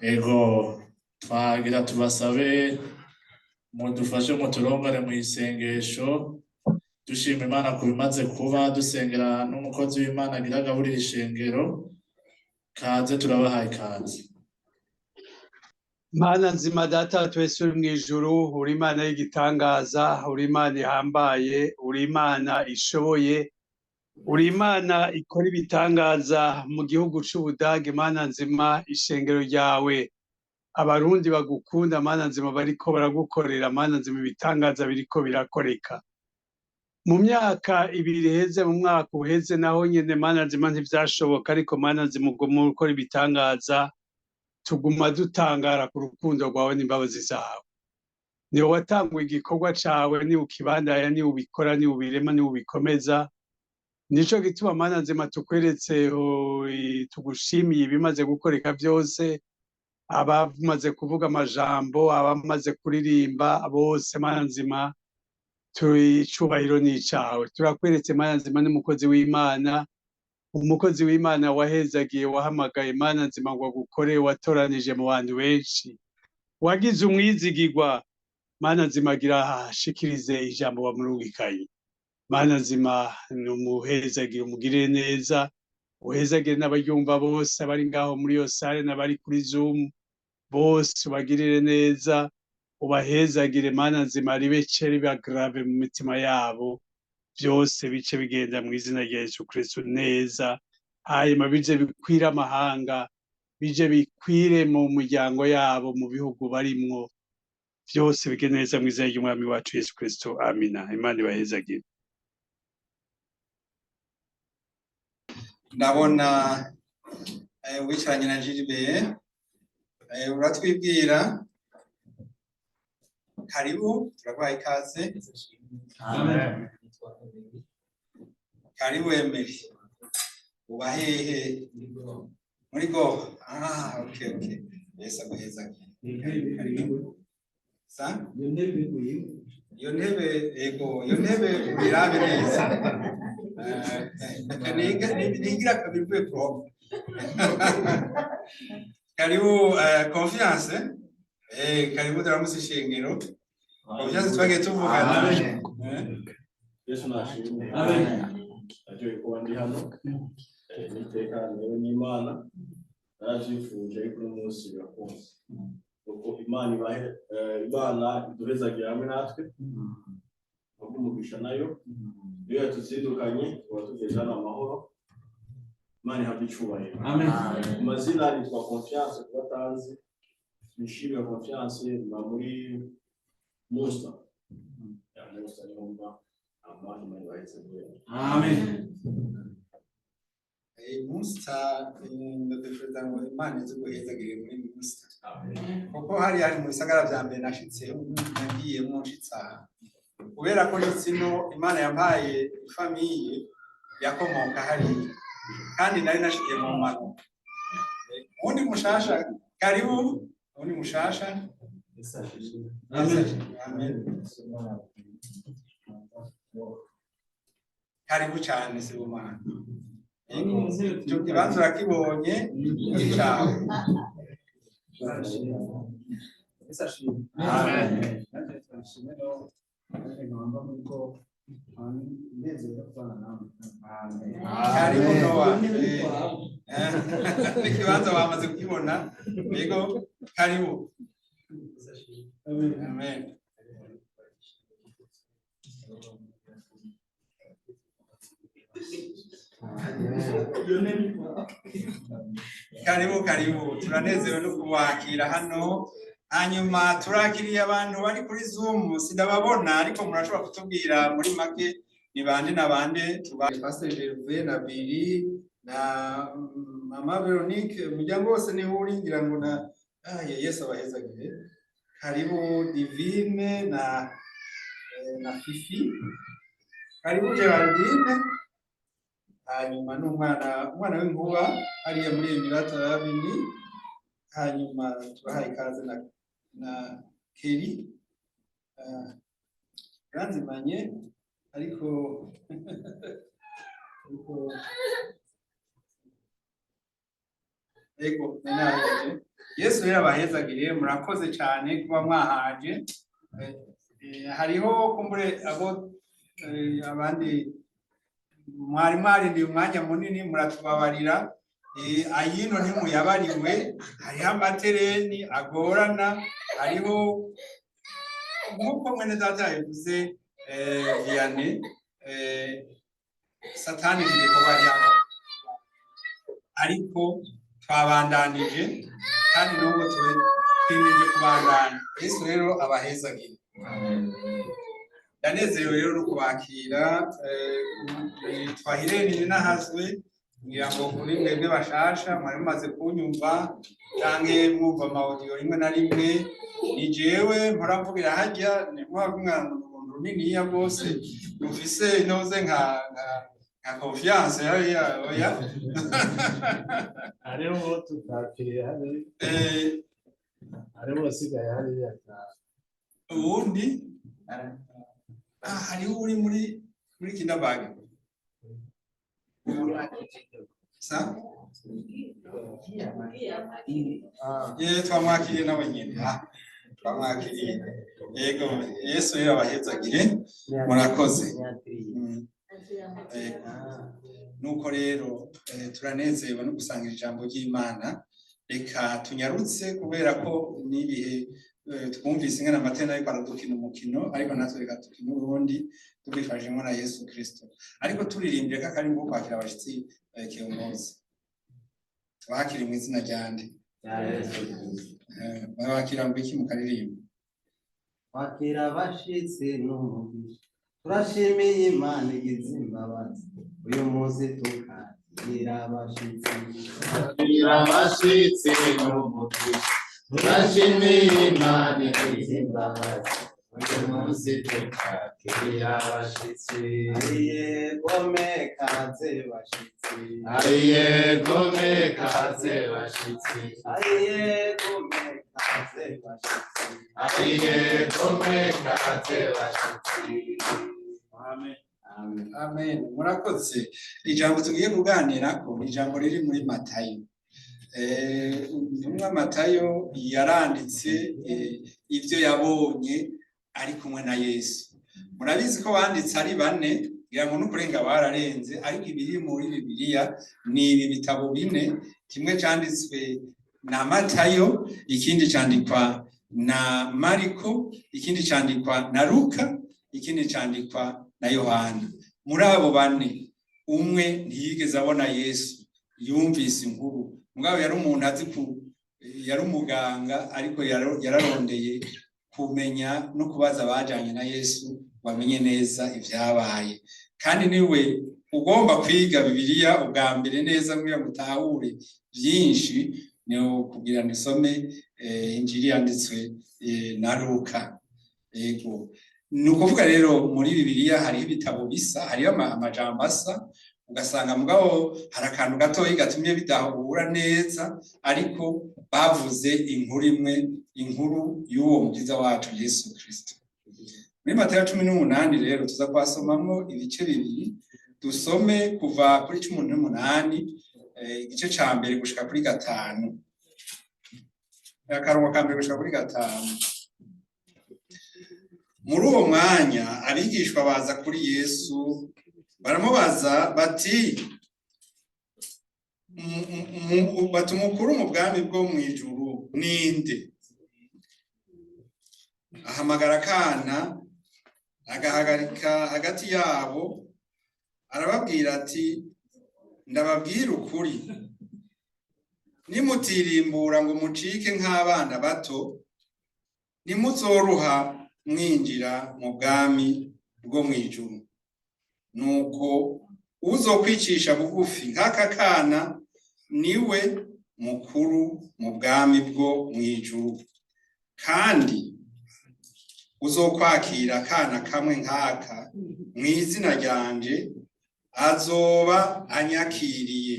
Ego twagira tubasabe mudufashe muturongore mu isengesho dushima Imana ku bimaze kuba dusengera n'umukozi w'Imana agira agaburira ishengero kaze turabahaye ikaze. Mana nzima data wa twese uri mw'ijuru, uri Imana y'igitangaza, uri Imana ihambaye, uri Imana ishoboye, uri Imana ikora ibitangaza mu gihugu c'Ubudagi. Mana nzima, ishengero ryawe abarundi bagukunda, Mana nzima, bariko baragukorera, Mana nzima, ibitangaza biriko birakoreka. Mu myaka ibiri iheze, mu mwaka uheze naho nyene, Mana nzima, ntivyashoboka, ariko Mana nzima uguma ukora ibitangaza, tuguma dutangara ku rukundo rwawe n'imbabazi zawe. Niwe watanguye igikorwa cawe, niwe ukibandanya, niwe ubikora, niwe ubirema, niwe ubikomeza. Nico gituma, Mana nzima, tukweretse, tugushimiye ibimaze gukoreka byose, abamaze kuvuga amajambo, abamaze kuririmba bose. Mana nzima, icubahiro ni icawe. Turakweretse, Mana nzima, n'umukozi w'Imana, umukozi w'Imana wahezagiye, wahamagaye, Mana nzima, ngo agukore, watoranije mu bantu benshi, wagize umwizigirwa. Mana nzima, agira ashikirize ijambo wamurungikanye. Mana nzima, numuhezagire, umugirire neza, uhezagire n'abaryumva bose, abari ngaho muri iyo sare n'abari kuri Zoom bose, ubagirire neza, ubahezagire. Mana nzima, ribece riba grave mu mitima yabo, byose bice bigenda mu izina rya Yesu Kristo neza, hanyuma bije bikwire amahanga, bije bikwire mu muryango yabo, mu bihugu barimwo, byose bigende neza mu izina ry'Umwami wacu Yesu Kristo. Amina. Imana ibahezagire. Ndabona wicaranye na Gilbert, uratwibwira. Karibu, turaguhaye ikaze. Karibu Emery. Uba hehe? Muri Goma. Ah, okay, okay. Yesu aguhezagire. Karibu. Sa? Iyo ntebe, ego, iyo ntebe ubirabe neza. Nigira kabiri uvuye ku ruhome. Karibu Confiance. Karibu turamutse ishengero. Confiance twagiye tuvugana. Yesu nashimwe. Aryohewe kuba ndi hano. N'iteka newe n'Imana naravyifuje, ariko uno munsi birakunze. Nuko Imana ibahe, Imana iduhezagira hamwe natwe umugisha nayo iyo yatuzindukanye tuba tugeze hano amahoro. Imana ihabwe icubahiro. Mu mazina nitwa Confiance, kuba atazi nishimira Confiance, mba muri Munster ya Munster niho mba. Amani, Imana ibahezagire. Munster, ndatekereza ngo Imana izi guhezagire muri Munster. Kuko hari hari mu bisagara vya mbere nashitse, nagiyemo nshitse aha. Kubera ko nshitse ino, Imana yampaye ifamiye yakomoka hariya. Kandi nari nashikiye mu mpanuka. Uwundi mushasha, karibu, uwundi mushasha. Amen. Karibu cyane Sibomana. Yego, icyo kibanza urakibonye ni icawe. Karibu Noah. N'ikibanza wamaze kukibona. Yego, karibu. Amen. Karibu, karibu. Turanezerewe no kubakira hano. Hanyuma turakiriye abantu bari kuri Zoom, sindababona ariko murashobora kutubwira muri make ni bande na bande. Pastor Gervais na Billy na Mama Veronique, umuryango wose niho uri, ngira ngo na Yesu abahezagire. Karibu Divine na Fifi. Karibu Geraldine. Hanyuma n'umwana, umwana w'inkuba hariya muri Emirate Arabini. Hanyuma tubahaye ikaze na Kelly. Yanzimanye ariko ariko Ego, nahejeje. Yesu rero abahezagire, murakoze cyane kuba mwahaje. Hariho kumbure abo abandi mwari mwarindiye umwanya munini, muratubabarira. Ayino ntimuyabariwe, hariho amatereni agorana, hariho nk'uko mwene data yabivuze, Vianney, Satani ni ibikorwa ryabo, ariko twabandanije kandi n'ubu twimirije kubandanya. Yesu rero abahezagire. Ndanezerewe rero no kubakira. Twahirene nahazwe, ngira ngo kuri mwebwe bashasha mwari mumaze kunyumva canke mwumva ama audio rimwe na rimwe, ni jewe mpora mvugira harya ni umwana runiniya rwose rufise inoze nka confiance ya oya. Hariho uwo tutakiriye hariya. Hariho uwasigaye hariya. Uwundi, hariho uri muri Kinderberg sa. Ye, twamwakiriye nawe nyene. Twamwakiriye, yego. Yesu rero abahezagire, murakoze. Yego. Nuko rero turanezerewe no gusangira ijambo ry'Imana. Reka tunyarutse kubera ko n'ibihe twumvise ingana amatena ariko aradukina umukino, ariko natwe reka dukine ubundi tubifashijemo na Yesu Kristo, ariko turirimbye ko akarimbo ko kwakira abashitsi. Kiongozi, tubakire mu izina ryande? Babakira ngo iki mukaririmba? Kwakira abashitsi n'umugisha, turashimiye Imana igize imbabazi, uyu munsi tukakira abashitsi. Kwakira abashitsi n'umugisha, turashimiye Imana igize imbabazi, uyu munsi tukakira abashitsi. Ariye gome kaze bashitsi. Ariye gome kaze bashitsi. Ariye gome kaze bashitsi. Ariye gome kaze bashitsi. Amen. Amen. Amen, murakoze. Ijambo tugiye kuganirako ni ijambo riri muri Matayo. Intumwa Matayo yaranditse ivyo yabonye ari kumwe na Yesu. Murabizi ko banditse ari bane, ngira ngo n'ukurenga bararenze, ariko ibiri muri Bibiliya ni ibi bitabo bine: kimwe canditswe na Matayo, ikindi candikwa na Mariko, ikindi candikwa na Luka, ikindi candikwa na Yohana. Muri abo bane, umwe ntiyigeze abona Yesu, yumvise inkuru. Mugabo yari umuntu azi ku yari umuganga, ariko yararondeye kumenya no kubaza abajanye na Yesu ngo amenye neza ivyabaye. Kandi niwe ugomba kwiga Bibiliya ubwa mbere neza kugira ngo utahure byinshi, ni ukugira ngo isome Injili yanditswe na Luka. Yego, ni ukuvuga rero muri Bibiliya hariho ibitabo bisa, hariho amajambo asa, ugasanga mugabo hari akantu gatoyi gatumye bidahura neza, ariko bavuze inkuru imwe, inkuru y'uwo mukiza wacu Yesu Kristo. Muri Matayo 18 rero tuza kuhasomamwo ibice bibiri. Dusome kuva kuri 18, igice ca mbere gushika kuri gatanu, akarongo ka mbere gushika kuri gatanu. Muri uwo mwanya abigishwa baza kuri Yesu, baramubaza bati "Umukuru mu bwami bwo mu ijuru ninde?" Ahamagara akana, agahagarika hagati yabo, arababwira ati: "Ndababwira ukuri, nimutirimbura ngo mucike nk'abana bato, ntimuzoruha mwinjira mu bwami bwo mu ijuru. Nuko uzokwicisha bugufi nk'aka kana niwe mukuru mu bwami bwo mu ijuru. Kandi uzokwakira akana kamwe nk'aka mu izina ryanje azoba anyakiriye.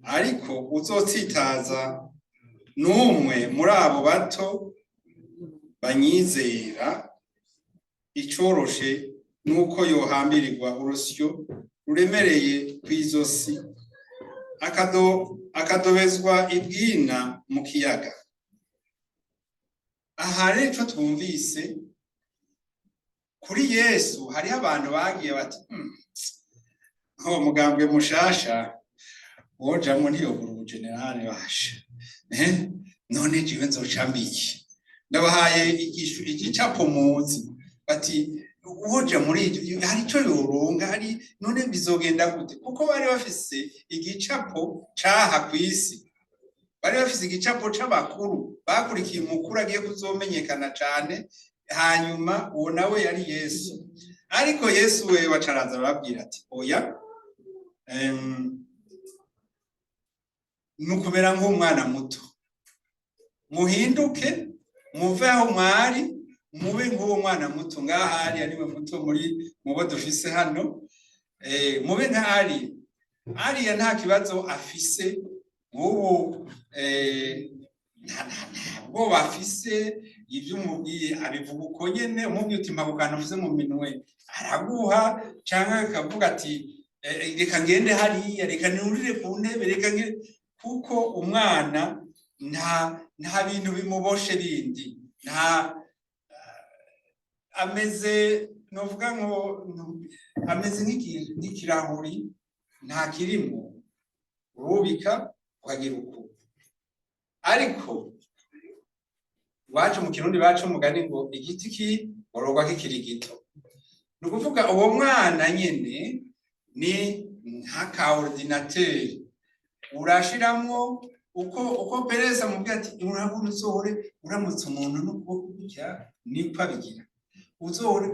Ariko uzotsitaza n'umwe muri abo bato banyizera, icoroshe nuko yohambirirwa urusyo ruremereye kw'izosi. Akadobezwa ibwina mu kiyaga. Aha rero ico twumvise kuri Yesu, hariho abantu bagiye bati: Uwo mugambwe mushasha wojamwo ntiyobura ubujenerali basha. None jewe nzoca mbiki? Ndabahaye igicapo muzi." Bati: "Woja muri ibyo hari ico yoronga hari? None bizogenda gute?" Kuko bari bafise igicapo caha kw'isi, bari bafise igicapo c'abakuru bakurikiye umukuru agiye kuzomenyekana cane. Hanyuma uwo nawe yari Yesu. Ariko Yesu we wacaraza arababwira ati: "Oya, ni ukumera nk'umwana muto, muhinduke, muve aho mwari, mube nk'uwo mwana muto." Ngaha hariya niwe muto muri mubo dufise hano. Mube nka Ariya. Ariya nta kibazo afise nk'ubu, nta bwoba afise. Ibyo umubwiye abivuga uko nyene. Umubwiye uti: "Mpa ku kantu ufise mu minwe," araguha, canke akavuga ati: "Reka ngende hariya, reka nurire ku ntebe, reka ngende," kuko umwana nta bintu bimuboshe bindi, nta ameze, novuga ngo ameze nk'ikirahuri, nta kirimo, urubika ukagira uku. Ariko iwacu mu Kirundi baca umugani ngo: "Igiti kigororwa kikiri gito." Ni ukuvuga uwo mwana nyene ni nk'aka ordinateur, urashiramwo uko pereza mubwira ati: "Urabona, uzohore uramutse umuntu n'ukuboko gutya." Niko abigira. Uzohore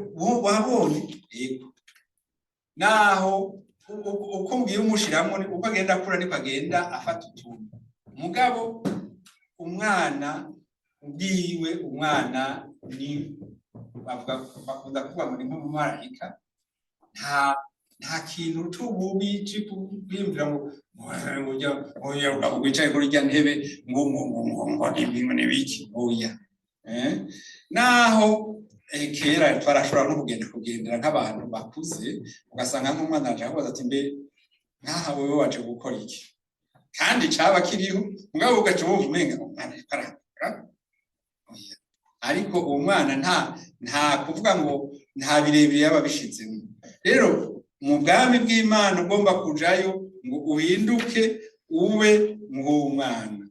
wabonye, yego, naho uko ugiye umushiramwo, uko agenda akura niko agenda afata utuntu. Mugabo umwana ubwiwe, umwana ni bavuga, bakunda kuvuga ngo ni nk'umumarayika, nta kintu c'ububi c'kwiyumvira ngo ujya wicaye kuri rya ntebe ngo ni biki. Oya. Naho kera twarashobora no kugenda kugendera nk'abantu bakuze, ugasanga nk'umwana aje akubaza ati: "Mbe nkaha wewe waje gukora iki?" Kandi caba kiriho, mugabo ugaca wumva umenga umwana ariko arakura. Oya. Ariko uwo mwana nta kuvuga ngo nta birebire yaba abishizemo. Rero mu bwami bw'Imana ugomba kujayo ngo uhinduke ube nk'uwo mwana.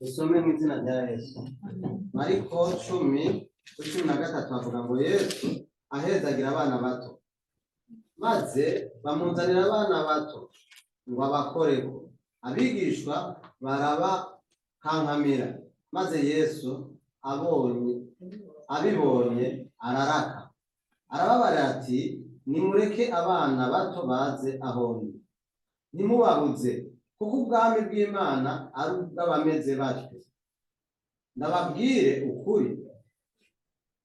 Dusome mu izina rya Yesu. Mariko 10:13 havuga ngo: "Yesu ahezagira abana bato, maze bamuzanira abana bato ngo abakoreko. Abigishwa barabakankamira. Maze Yesu abonye abibonye araraka, arababarira ati: 'Nimureke abana bato baze aho ndi, ntimubabuze, kuko ubwami bw'Imana ari ubw'abameze batyo. Ndababwire ukuri,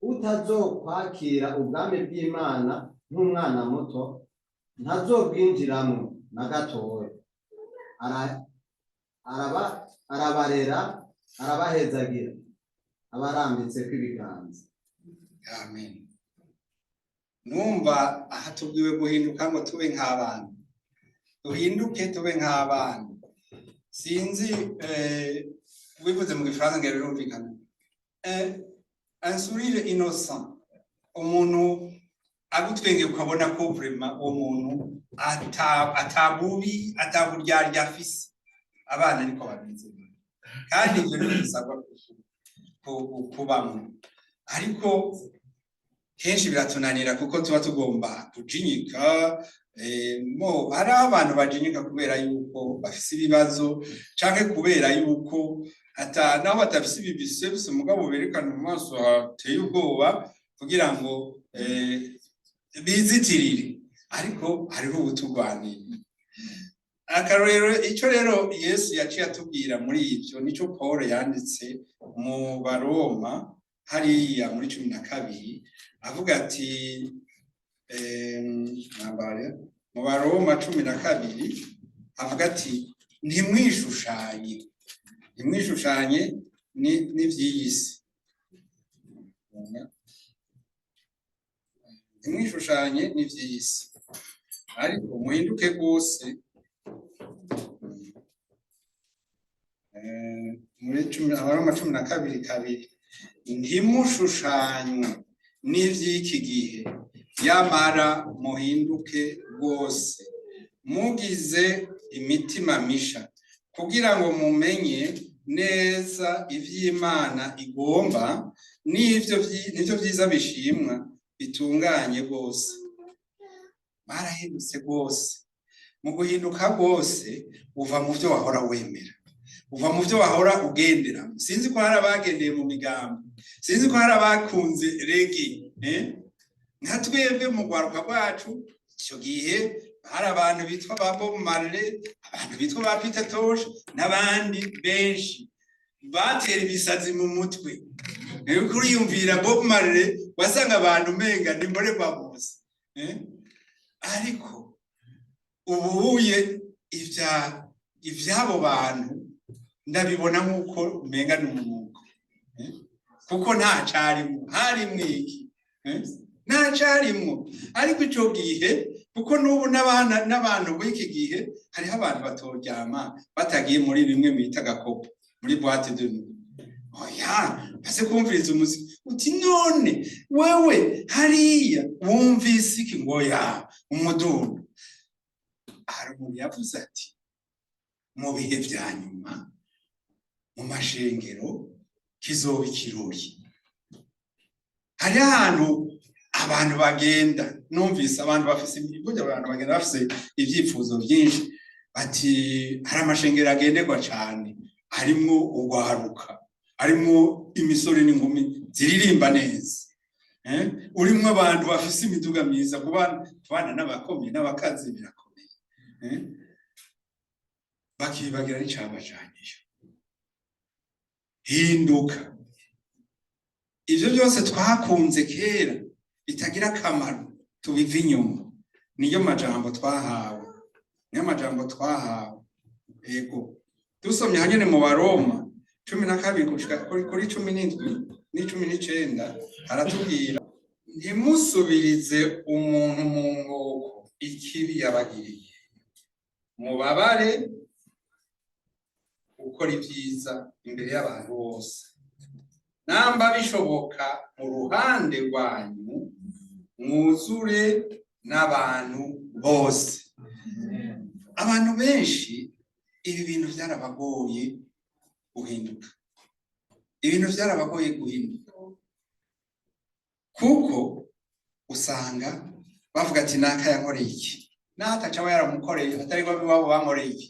utazokwakira ubwami bw'Imana nk'umwana muto ntazobwinjiramwo na gatoya.' Arabarera, arabahezagira, abarambitseko ibiganza." Amen. Numva aha tubwiwe guhinduka ngo tube nk'abana, duhinduke tube nk'abana. Sinzi, wivuze mu Gifaransa ngo birumvikana, un sourire innocent, umuntu agutwenge ukabona ko vraiment uwo muntu atabubi, ataburyarya afise. Abana niko bameze, kandi ivyo ni bisabwa kubamwo, ariko kenshi biratunanira kuko tuba tugomba kujinyika. Mo hariho abantu bajinyika kubera yuko bafise ibibazo, canke kubera yuko ata naho batafise ibi biceps, mugabo berekana mu maso hateye ubwoba kugira ngo bizitirire. Ariko hariho ubuturwanira. Akarorero, ico rero Yesu yaciye atubwira muri ivyo, nico Paul yanditse mu Baroma hariya muri 12, avuga ati, mwambare, mu Baroma 12 avuga ati: "Ntimwishushanye, ntimwishushanye n'ivy'iyi si." Ntimwishushanye n'ivy'isi, ariko muhinduke rwose. Muri Abaroma 12:2, ntimushushanywe n'ivy'iki gihe, yamara muhinduke rwose mugize imitima misha, kugira ngo mumenye neza ivy'Imana igomba n'ivyo n'ivyo vyiza bishimwa bitunganye rwose. Barahindutse rwose. Mu guhinduka rwose uva mu vyo wahora wemera, uva mu vyo wahora ugendera. Sinzi ko hari abagendeye mu migambi, sinzi ko hari abakunze reggae, Nka twebwe mu rwaruka rwacu icyo gihe hari abantu bitwa ba Bob Marley, abantu bitwa ba Peter Tosh n'abandi benshi batera ibisazi mu mutwe. Uriyumvira Bob Marley, wasanga abantu umenga ni mborerwa bose, Ariko ubuye ivy'abo bantu ndabibona nk'uko umenga ni umwuga, Kuko nta carimwo, harimwo iki, Nta carimwo. Ariko ico gihe, kuko n'ubu n'abantu b'iki gihe, hariho abantu batoryama batagiye muri bimwe bita gakopo, muri boîte de nuit. Oya, base kumviriza umuziki, uti none wewe hariya wumvise iki? Ngo ya umudundo. Hari umuntu yavuze ati mu bihe vya nyuma mu mashengero kizoba ikirori. Hari ahantu abantu bagenda, numvise abantu bafise, burya abantu bagenda bafise ivyifuzo vyinshi, bati hari amashengero agenderwa cane harimwo urwaruka, harimwo imisore n'inkumi ziririmba neza, urimwo abantu bafise imiduga myiza. Kubana n'abakomeye n'abakazi birakomeye, Bakibagira n'icabajanyeyo. Hinduka. Ivyo byose twakunze kera bitagira akamaro tubiva inyuma. Niyo majambo twahawe, niyo majambo twahawe. Ego, dusomye hanyene mu Baroma 12 gushika kuri 17 n'19, haratubwira: ntimusubirize umuntu mu ngoko ikibi yabagiriye, mubabare gukora ibyiza imbere y'abantu bose, namba bishoboka mu ruhande rwanyu mwuzure n'abantu bose. Abantu benshi ibi bintu byarabagoye guhinduka, ibintu byarabagoye guhinduka, kuko usanga bavuga ati naka yankoreye iki, n'ataca aba yaramukoreye, atari bo iwabo bankoreye iki.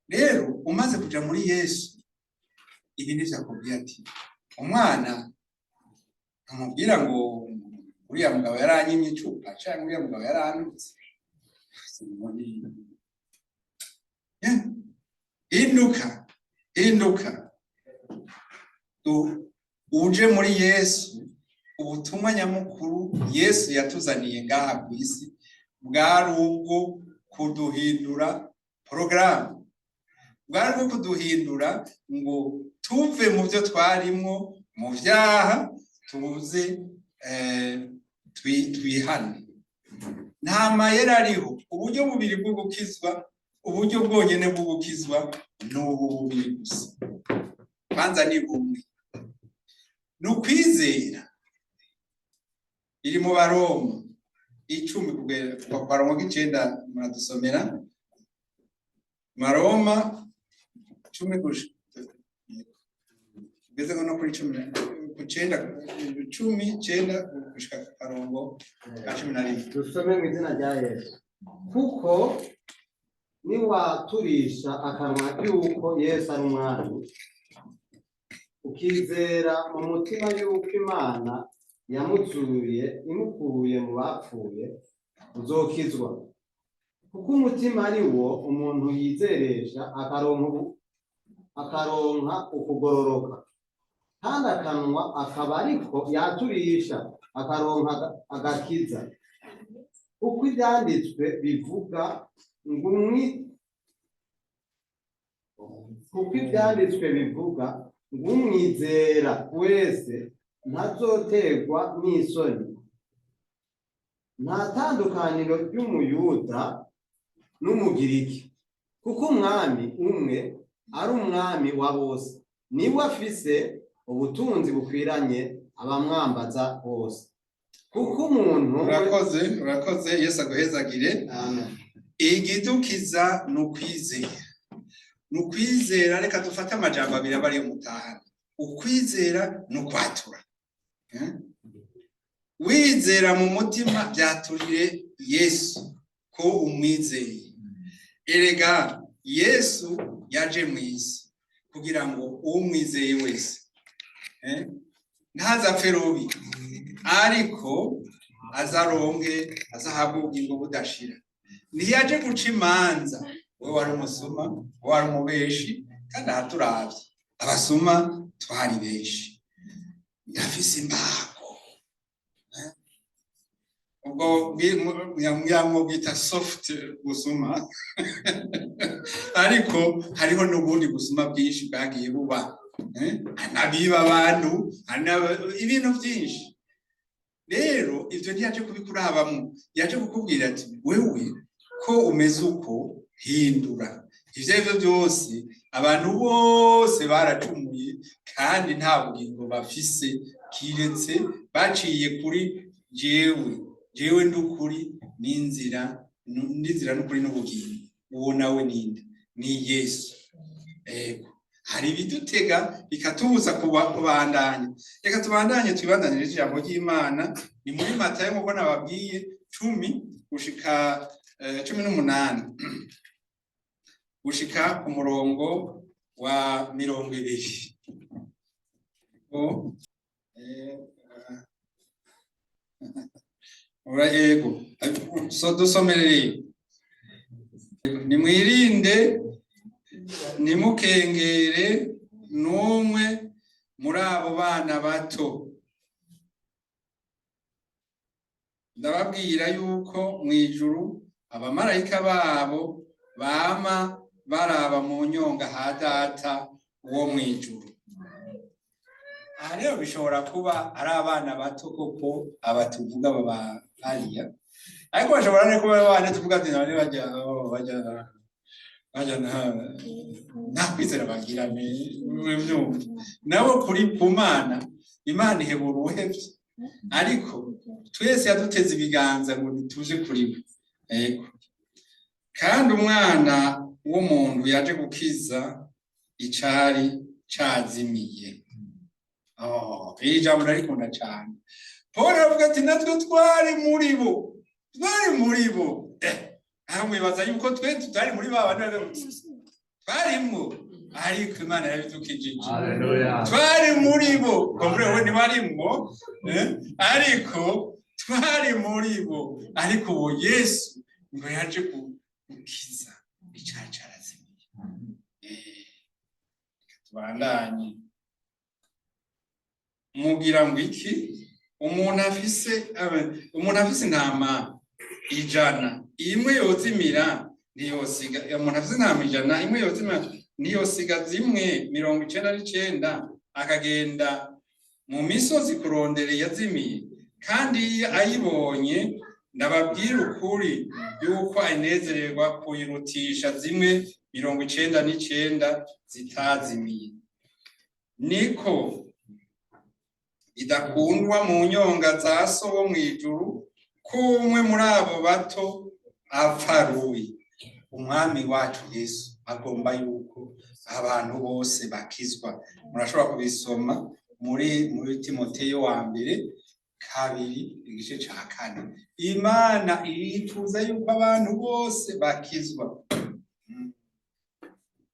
Rero umaze kuja muri Yesu, ibi nivyo akubwiye ati umwana ntumubwira ngo uriya mugabo yaranyimye icupa canke uriya mugabo yarantutse. Hinduka, hinduka uje muri Yesu. Ubutumwa nyamukuru Yesu yatuzaniye ngaha ku isi bwari ubwo kuduhindura porogaramu, bwari bwo kuduhindura ngo tuve mu byo twarimwo, mu vyaha, tuze twihane. Nta mayeri ariho. Uburyo bubiri bwo gukizwa, uburyo bwonyene bwo gukizwa ni ubu bubiri gusa. Kwanza ni bumwe, ni ukwizera. Iri mu Baroma 10 kugera ku karongo k'icenda, muradusomera Maroma 10 kugeze no kuri cumi ku cenda, 10, 9 gushika ku karongo ka 11. Dusome mu izina rya Yesu. Kuko niwaturisha akanwa yuko Yesu ari Umwami, ukizera mu mutima yuko Imana yamuzuye imukuye mu bapfuye, uzokizwa. Kuko umutima ari wo umuntu yizeresha akaronka ukugororoka, kandi akanwa akaba ariko yaturisha akaronka agakiza. Kuko ibyanditswe bivuga ngo kuko ibyanditswe bivuga ngo umwizera wese ntazoterwa n'isoni. Nta tandukaniro ry'Umuyuda n'Umugiriki, kuko Umwami umwe ari Umwami wa bose, niwe afise ubutunzi bukwiranye abamwambaza bose, kuko umuntu Urakoze, urakoze. Yesu aguhezagire. Amen. Igidukiza ni ukwizera, ni ukwizera. Reka dufate amajambo abiri aba ariyo mutahana: ukwizera ni ukwatura. Eh? Wizera mu mutima, byaturire Yesu ko umwizeye. Erega Yesu yaje mu isi kugira ngo umwizeye wese, ntazapfe rubi, ariko azaronke, azahabwe ubugingo budashira. Ntiyaje guca imanza we wari umusuma, we wari umubeshi. Kandi aha turavye, abasuma twari benshi. Yafise imbago. Eh? Ubwo bwita soft gusuma, ariko hariho n'ubundi busuma bwinshi bwagiye buba. Eh? Hari n'abiba abantu, hari ibintu byinshi. Rero ivyo ntiyaje kubikurabamwo, yaje kukubwira ati: "Wewe ko umeze uko, hindura." Ivyo arivyo byose, abantu bose baracumuye kandi nta bugingo bafise kiretse baciye kuri jewe. Jewe ndukuri n'inzira, n'inzira n'ukuri n'ubugingo. Uwo nawe ninde? Ni Yesu. Ego, hari ibidutega bikatubuza kubandanya. Reka tubandanye, twibandanire ijambo ry'Imana. Ni muri Matayo, nk'uko nababwiye, 10 gushika 18, gushika ku murongo wa 20. Ego, so dusomerere. Nimwirinde, ntimukengere n'umwe muri abo bana bato. Ndababwira yuko mu ijuru abamarayika babo bama baraba mu nyonga ha Data wo mu ijuru. Aha rero bishobora kuba ari abana bato koko, aba tuvuga baba hariya, ariko bashobora no kuba abana tuvuga ati none bajya, oh, bajya bajya nta kwizera bagira. Murabyumva nabo kuri ku Mana. Imana ihebura uwuhevye, ariko twese yaduteze ibiganza ngo ntituje kuri we. Yego, kandi Umwana w'Umuntu yaje gukiza icari cazimiye. Oh, iri jambo ndarikunda cane. Paul aravuga ati: "Natwe twari muri bo, twari muri bo." Aho mwibaza yuko twe tutari muri ba bandi twarimwo, ariko Imana yarabidukijije. Haleluya. Twari muri bo, kumbure we ntibarimwo, ariko twari muri bo. Ariko uwo Yesu ngo yaje gukiza icari carazimiye. Reka tubandanye. Mugira ngo iki? Umuntu afise intama 100, imwe yozimira, ntiyosiga? Umuntu afise intama 100, imwe yozimira, ntiyosiga zimwe 99, akagenda mu misozi kurondera iyazimiye? Kandi iyo ayibonye, ndababwira ukuri yuko anezererwa kuyirutisha zimwe 99 zitazimiye. Niko idakundwa mu nyonga za So wo mw'ijuru ko umwe muri abo bato apfa rubi. Umwami wacu Yesu agomba yuko abantu bose bakizwa. Murashobora kubisoma muri Timoteyo wa mbere 2, igice ca 4. Imana irifuza yuko abantu bose bakizwa.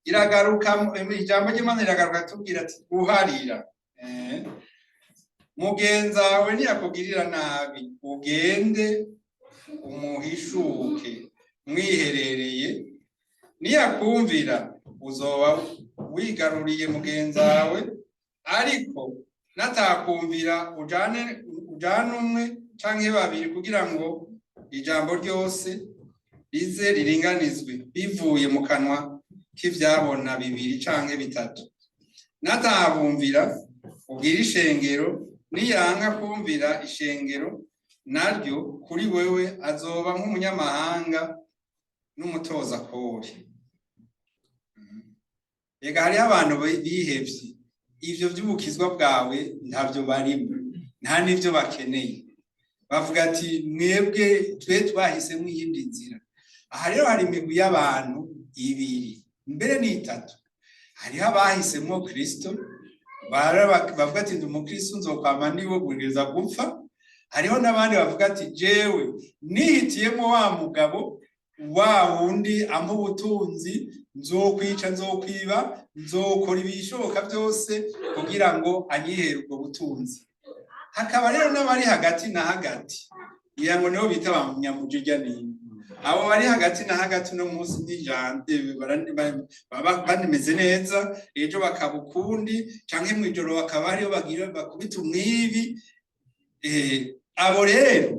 Iragaruka, ijambo ry'Imana riragaruka tubwira ati guharira. Mugenzawe niyakugirira nabi, ugende umuhishuke mwiherereye. Niyakumvira, uzoba wigaruriye mugenzawe. Ariko natakumvira, ujane umwe canke babiri, kugira ngo ijambo ryose rize riringanizwe bivuye mu kanwa k'ivyabona bibiri canke bitatu. Natabumvira, ubwire ishengero. Niyanka kumvira ishengero, Naryo kuri wewe azoba nk'umunyamahanga n'umutoza kori. Ega hariho abantu bihevye, ivyo vy'ubukizwa bwawe ntavyo barimo, nta n'ivyo bakeneye. Bavuga ati: "Mwebwe, twe twahisemo iyindi nzira." Aha rero hari imigwi y'abantu ibiri, mbere ni itatu. Hariho abahisemwo Kristo, bavuga ati: "Ndi umukristo, nzokwama niwe kugeza gupfa." Hariho n'abandi bavuga ati: "Jewe nihitiyemo wa mugabo wa wundi ampa ubutunzi, nzokwica, nzokwiba, nzokora ibishoboka byose kugira ngo anyihere ubwo butunzi." Hakaba rero n'abari hagati na hagati, ngira ngo nibo bita ba nyamujijya nino. Abo bari hagati na hagati uno munsi ni baba banimeze neza, ejo bakaba ukundi, canke mw'ijoro bakaba ariyo bagira bakubita umwibi. Abo rero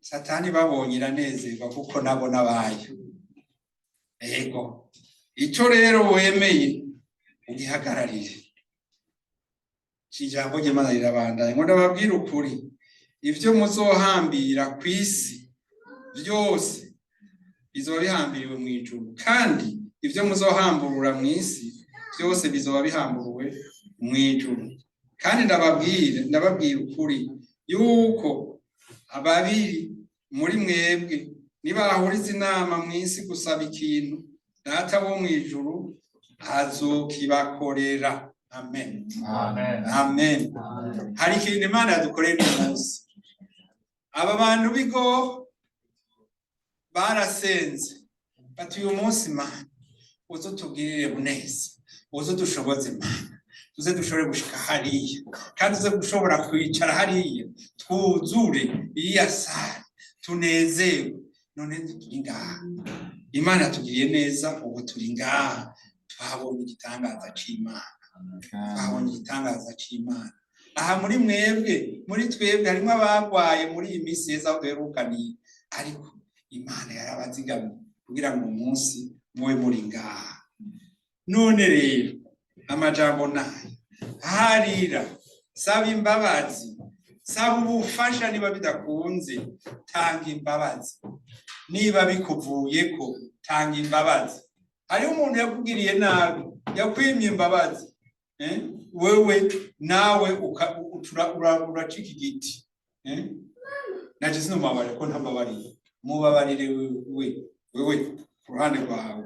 Satani babonye iranezerwa, kuko nabo nabayo. Ego, ico rero wemeye ugihagararire. Ijambo ry'Imana rirabandanya ngo: "Ndababwira ukuri, ivyo muzohambira kw'isi byose bizoba bihambiriwe mu ijuru, kandi ivyo muzohamburura mu isi byose bizoba bihamburuwe mu ijuru. Kandi ndababwira ukuri yuko ababiri muri mwebwe nibahuriza inama mu isi gusaba ikintu, Data wo mu ijuru azokibakorera." Amen. Amen. Amen. Hari ikintu Imana yadukoreye uno munsi. Aba bantu bigo barasenze bati: "Uyu munsi, Mana, uze utugirire neza, uze udushoboze, Mana, tuze dushobore gushika hariya, kandi uze gushobora kwicara hariya, twuzure iriya salle, tunezerwe." None turi ngaha, Imana yatugiriye neza, ubu turi ngaha, twabonye igitangaza c'Imana, twabonye igitangaza c'Imana. Aha muri mwebwe, muri twebwe, harimo abagwaye muri iyi minsi yeza aho duherukaniye, ariko Imana yarabazigamye kugira ngo umunsi mube muri ngaha. None rero amajambo nayo: harira, saba imbabazi, saba ubufasha. Niba bidakunze, tanga imbabazi. Niba bikuvuyeko, tanga imbabazi. Hariho umuntu yakugiriye nabi, yakwimye imbabazi, eh? Wewe nawe uracika igiti, eh? Naje sinombabarire ko ntambabarire. Mubabarire wewe, wewe ku ruhande rwawe.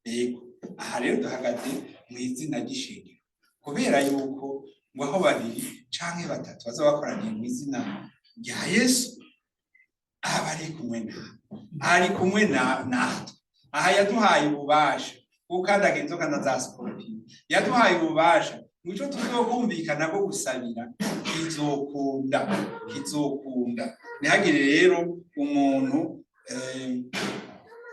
Yego, aha rero duhagaze mu izina ry'ishengero, kubera yuko ngo aho babiri canke batatu baza bakoraniye mu izina rya Yesu, aba ari kumwe nawe, ari kumwe natwe. Aha yaduhaye ububasha gukandagira inzoka na za sikorupiyo, yaduhaye ububasha. Nico tuzokumvikana bwo gusabira, kizokunda, kizokunda. Ntihagire rero umuntu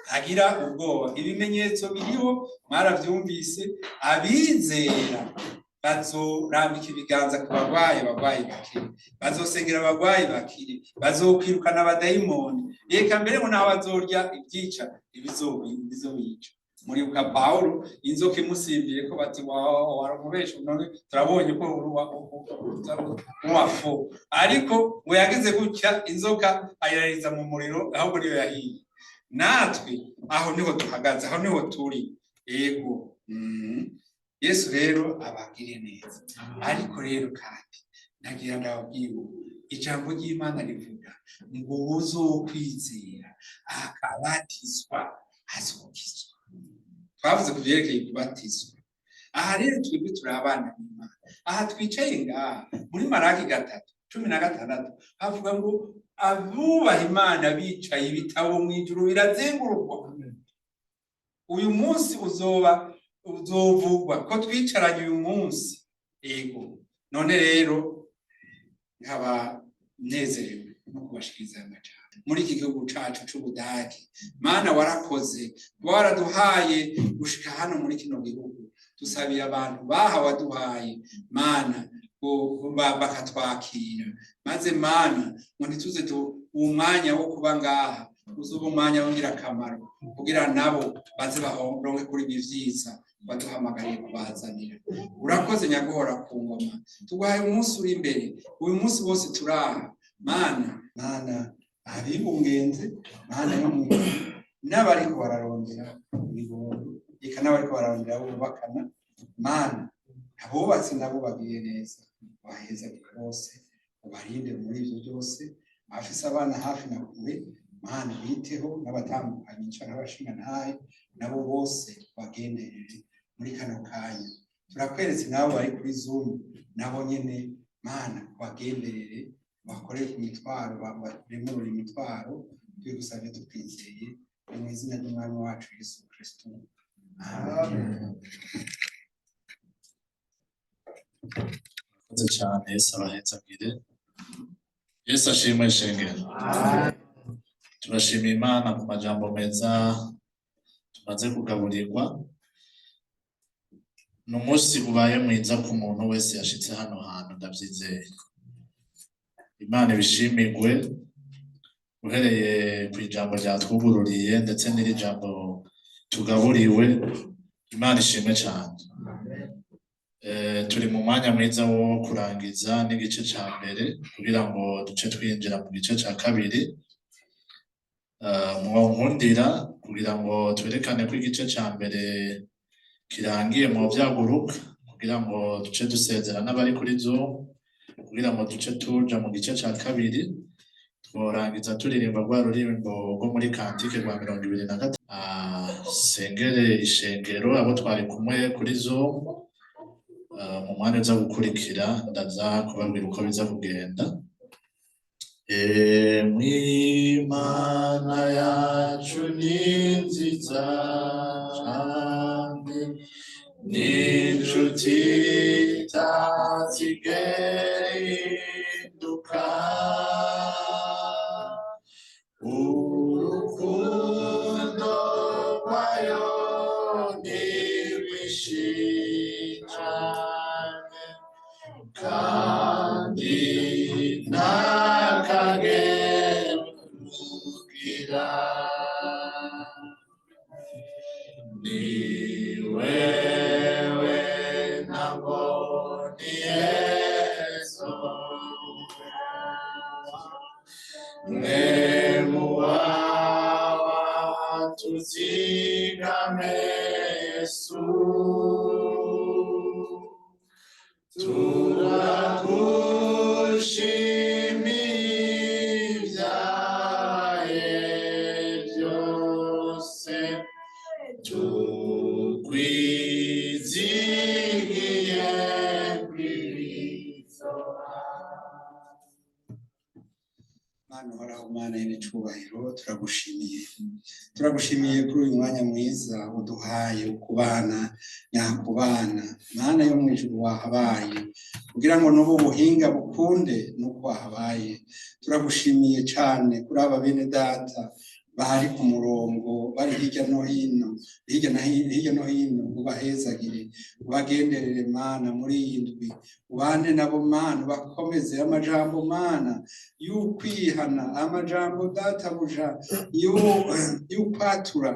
agira ubwoba. Ibimenyetso biriho, mwaravyumvise: abizera bazorambika ibiganza ku barwayi, abarwayi bakire; bazosengera abarwayi bakire; bazokwirukana abadayimoni, reka mbere ngo naho bazorya ibyica ibizobica. Muribuka Pawulo, inzoka imusimbiye ko bati: "Waramubesha, none turabonye ko wafu." Ariko ngo yagize gutya, inzoka ayirariza mu muriro, ahubwo niyo yahiye. Natwe aho niho duhagaze, aho niho turi. Yego. Yesu rero abagire neza. Ariko rero kandi nagira ndababwira, ijambo ry'Imana rivuga ngo uwuzokwizera akabatizwa azokizwa. Twavuze ku byerekeye kubatizwa. Aha rero twebwe turi abana b'Imana. Aha twicaye ngaha, muri Maraki 3:16 havuga ngo abubaha Imana bicaye, ibitabo mu ijuru birazengurukwa. Uyu munsi uzoba uzovugwa ko twicaranye uyu munsi. Ego, none rero nkaba nezerewe no kubashikiriza aya majambo muri iki gihugu cacu c'Ubudagi. Mana, warakoze kuba waraduhaye gushika hano muri kino gihugu. Dusabiye abantu baha waduhaye, Mana, bakatwakira, maze Mana, ngo ntituze uwo mwanya wo kuba ngaha uzoba umwanya w'ingirakamaro, kugira nabo baze baronke kuri ibi vyiza waduhamagariye kubazanira. Urakoze, nyaguhora ku ngoma. Tuguhaye umunsi uri imbere, uyu munsi wose turaha. Mana, Mana, abibungenze, Mana yo mu ijuru, n'abariko bararondera ibibondo, eka n'abariko bararondera abo bubakana, Mana, abubatse nabo bagiye neza, ubahezagire bose, ubarinde muri ivyo byose, abafise abana hafi na kure, Mana, biteho n'abatandukanye canke abashingantahe, nabo bose bagenderere muri kano kanya. Turakweretse nabo bari kuri Zoom, nabo nyene, Mana, bagenderere, bakorere ku mitwaro, baremurure imitwaro. Tubigusabye tukwizeye, ni mu izina ry'Umwami wacu Yesu Kristo, amen. Murakoze cyane, Yesu abahezagire. Yesu ashimwe shengero. Turashima Imana ku majambo meza tumaze kugaburirwa. Ni umunsi ubaye mwiza ku muntu wese yashitse hano hantu, ndavyizeye. Imana ibishimirwe, uhereye ku ijambo ryatwugururiye ndetse n'iri jambo tugaburiwe. Imana ishimwe cyane. Turi mu mwanya mwiza wo kurangiza n'igice ca mbere kugira ngo duce twinjira mu gice ca kabiri. Mwonkundira kugira ngo twerekane ko igice ca mbere kirangiye, mu vyaguruka kugira ngo duce dusezera n'abari kuri Zoom, kugira ngo duce tuja mu gice ca kabiri. Tworangiza turirimba rwa ruririmbo rwo muri cantique rwa 23. Sengere ishengero abo twari kumwe kuri Zoom. Mu mwanya uza gukurikira ndaza kubabwira uko biza kugenda. Emwe Imana yacu ni nziza cane, ni inshuti itazigera ihinduka. Urukundo rwayo ni rwinshi cane, kandi ntakagero rugira. Ni wewe ntabwo ni Yesu, mwemu wawe tuzigame Yesu, turagushimiye ibyaye byose, tukwizigiye kw'ibizoba. Mana uhoraho, Mana y'ibicubahiro, turagushimiye, turagushimiye kuri uyu mwanya mwiza uduhaye ukubana nyakubana. Mana yo mu ijuru, wahabaye kugira ngo n'ubu buhinga bukunde nuko wahabaye. Turagushimiye cyane kuri aba bene data bari ku murongo, bari hirya no hino, hirya na hino, hirya no hino, ubahezagire, ubagenderere, Mana, muri iyi ndwi, ubane nabo, Mana, ubakomeze. Amajambo, Mana, y'ukwihana, amajambo, databuja, y'ukwatura.